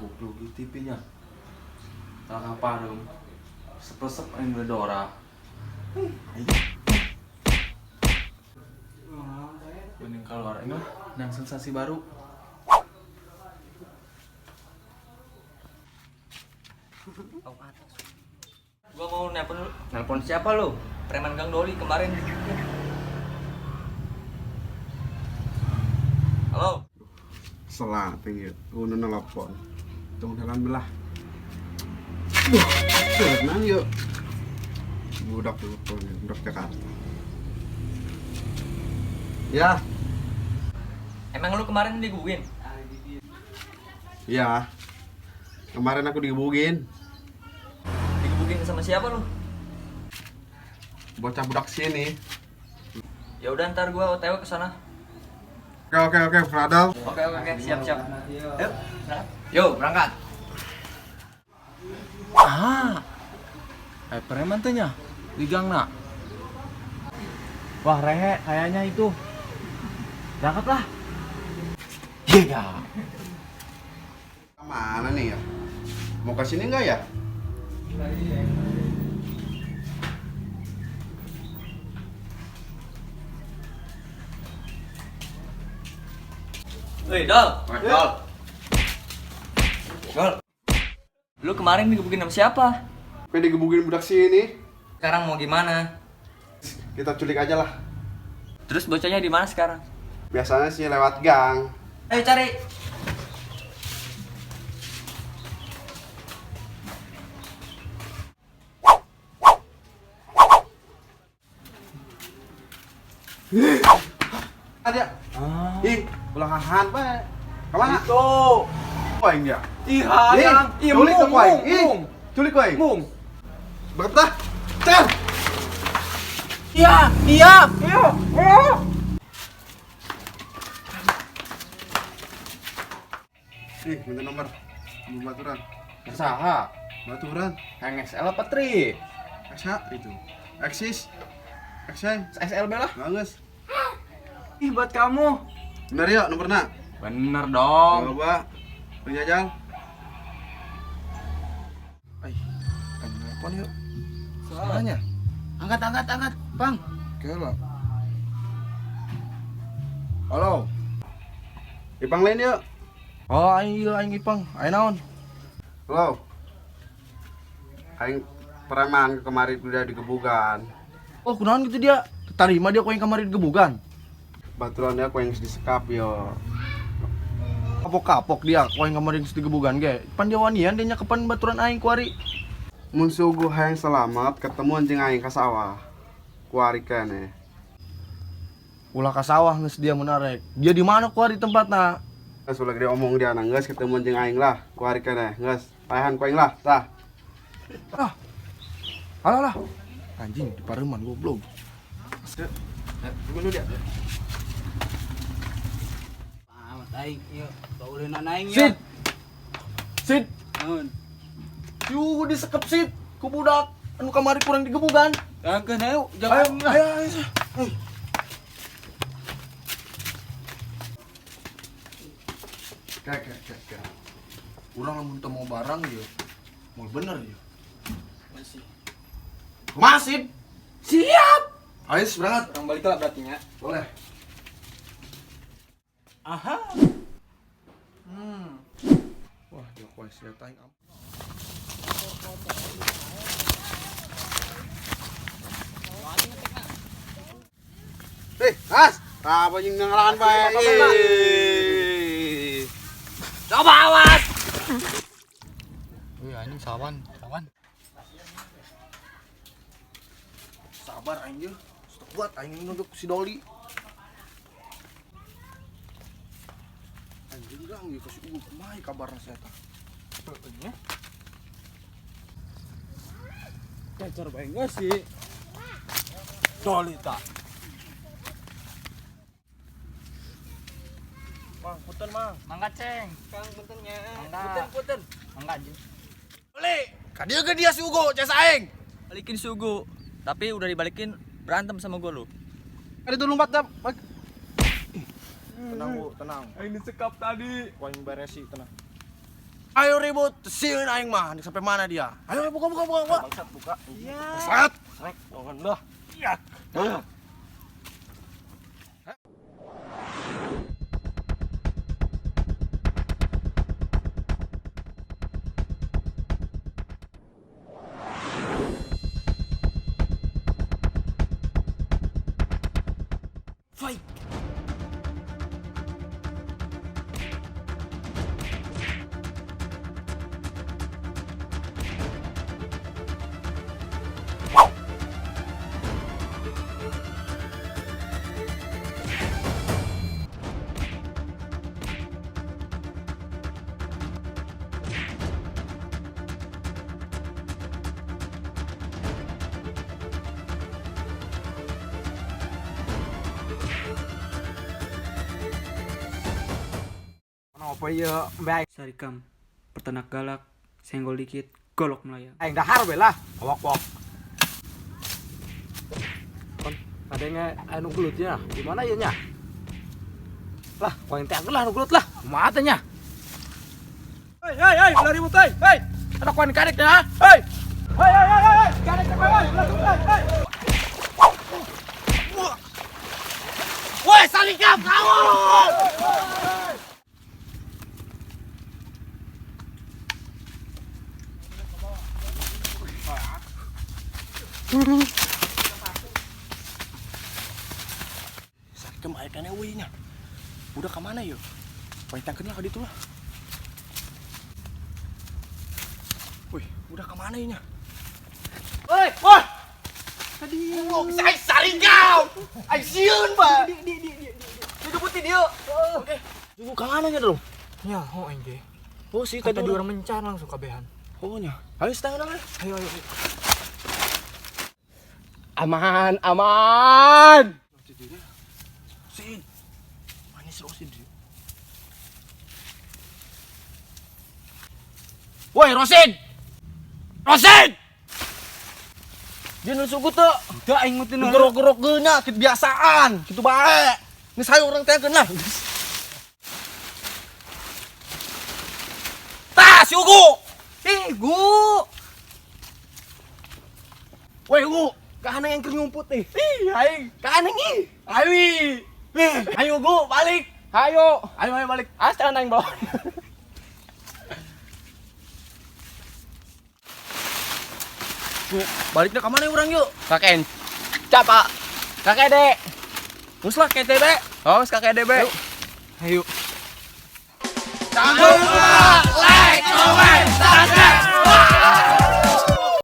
Goblok di TV-nya. Kalah pareum. Sepesep aing dora. Mending keluar ini nang sensasi baru. Gua mau nelpon lu. Nelpon siapa lu? Preman Gang Doli kemarin. Halo. Selah tinggi, udah nelpon. Tunggu dalam belah. Tenang yuk. Budak telepon, budak Jakarta. Ya. Emang lu kemarin digebukin? Ya. Kemarin aku digebukin. Digebukin sama siapa lu? Bocah budak sini. Ya udah ntar gua OTW ke sana. Oke, oke, Fradal. Oke, oke, siap, siap. Yuk, berangkat. Yuk, berangkat. Ah. Preman teh nya di gang nak. Wah, rehe kayaknya itu. Berangkat lah. Iya. Mana nih ya? Mau ke sini nggak ya? Woi, Dol. Dol. Dol. Lu kemarin digebukin sama siapa? Gue digebukin budak sini. Sekarang mau gimana? Kita culik aja lah. Terus bocahnya di mana sekarang? Biasanya sih lewat gang. Ayo cari. Ada. Ih, ulah hahan bae. Kemana? Itu. Aing dia. Ih, hayang. Ih, culik mung, aing. mung, mung. Culik aing. Mung. Bertah. Cer. Iya, iya. Iya. Ih, minta nomor. Baturan. Saha? Baturan. Yang XL apa Tri? XH itu. Eksis. XC. XLB lah. Bagus. Ih, buat kamu. Bener yuk nomorna? Bener dong. Coba. Penjajal. Ay, kan nelpon yuk. Salahnya. Angkat, angkat, angkat, Bang. Oke lah. Halo. Ipang lain yuk. Oh, aing ieu aing Ipang. Aing naon? Halo. Aing preman kemarin udah digebukan. Oh, kunaon gitu dia? Tarima dia ku aing kamari digebukan. Baturan dia ku yang disekap yo. Kapok-kapok dia ku aing kamari geus digebukan ge. Pan dia wanian dia nyakepan baturan aing kuari. Mun suguh hayang selamat ketemu anjing aing ka sawah. Kuari keneh. Ulah ka sawah geus dia mun arek. Dia di mana kuari tempatna? Geus ulah gede omong dia nang geus ketemu anjing aing lah. Kuari keneh geus. Paehan ku aing lah, tah. Ah. Alah lah. Anjing di pareman goblok. Tunggu dulu dia. Amat aing, yuk. Bauleuna aing yuk. Sit. Sit. Naon? Yuh disekep sit ku budak anu kamari kurang digebukan. Jangan ayo, Ayo, jangan. ayo, ayo. Kayak, kayak, kayak. Urang lamun teu mau barang ieu. Mau bener ieu. Masih. Masih. Siap. Ayo berangkat. Orang balik lah berarti nya. Boleh. Aha. Wah, dia kuat senjata aing. Eh, As. Apa yang ngelawan bae? Coba awas. Wih, anjing sawan, sawan. Sabar aing ieu. Stop buat aing nunduk si Doli. Anjing gang ieu kasih ugu kumaha kabarna si eta. Heeh. Cacar bae geus sih. Doli tak. Mang, punten mang. Mangga ceng. Kang puntennya. Mangga. Punten, punten. Mangga anjing. Doli, ka dieu ge dia si Ugo, ces aing. Balikin si Ugo. Tapi udah dibalikin berantem sama gua lu. Ada tuh lompat dah. Tenang, Bu, tenang. Aing disekap tadi. Ku aing beresi, tenang. Ayo ribut, sieun aing mah, sampai mana dia? Ayo buka buka buka buka. Bangsat buka. Iya. Bangsat. Srek, dongan dah. Iya. Fight. Apa ya mbak Sarikam, peternak galak, senggol dikit, golok melayang. Aing dahar we lah. Wok wok. Kon adanya anu gelutnya, gimana ya nya? Lah, kau yang teh lah anu gelut lah. Kumaha teh nya? Hei hei hei, lari ribut hei. Hei. Ada kawan kadek dah. Hei. Hei hei hei hei, kadek hei, lari hei hei. Woi, Sarikam, kawal. Sarikam aya keneh euy nya. Udah ka mana yeuh? Paintangkeun lah ka ditu lah. Wih, udah ka mana ieu nya? Woi, woi. Tadi saya Sarikam. Ai sieun, Pak. Di. Di putih dia. Oke. Tunggu ka mana nya dulu? Nya, ho aing ge. Oh, sih tadi Tadi orang mencar langsung kabehan. Oh nya. Ayo setengah lah. Ayo ayo. Aman, aman. Sin. Mana si Rosid? Woi, Rosid. Rosid. Dia nusuk tuh. Udah aing mah teu Gerok-gerok geuna, kebiasaan, kitu bae. Geus hayu urang teh lah. Tah, si Ugu. Ih, Gu. Woi, Ugu. Kahanang yang keur ngumput nih. Ih, aing. Kahanang ih. Ayo. Nih, ayo Ugu, balik. Ayo. Ayo, ayo balik. Asal aing bawa. Gu, baliknya ke mana urang yuk? Kakek. Capa. Kakek De. Terus lah KTB. Oh, kakek DB. Ayo. Canggung.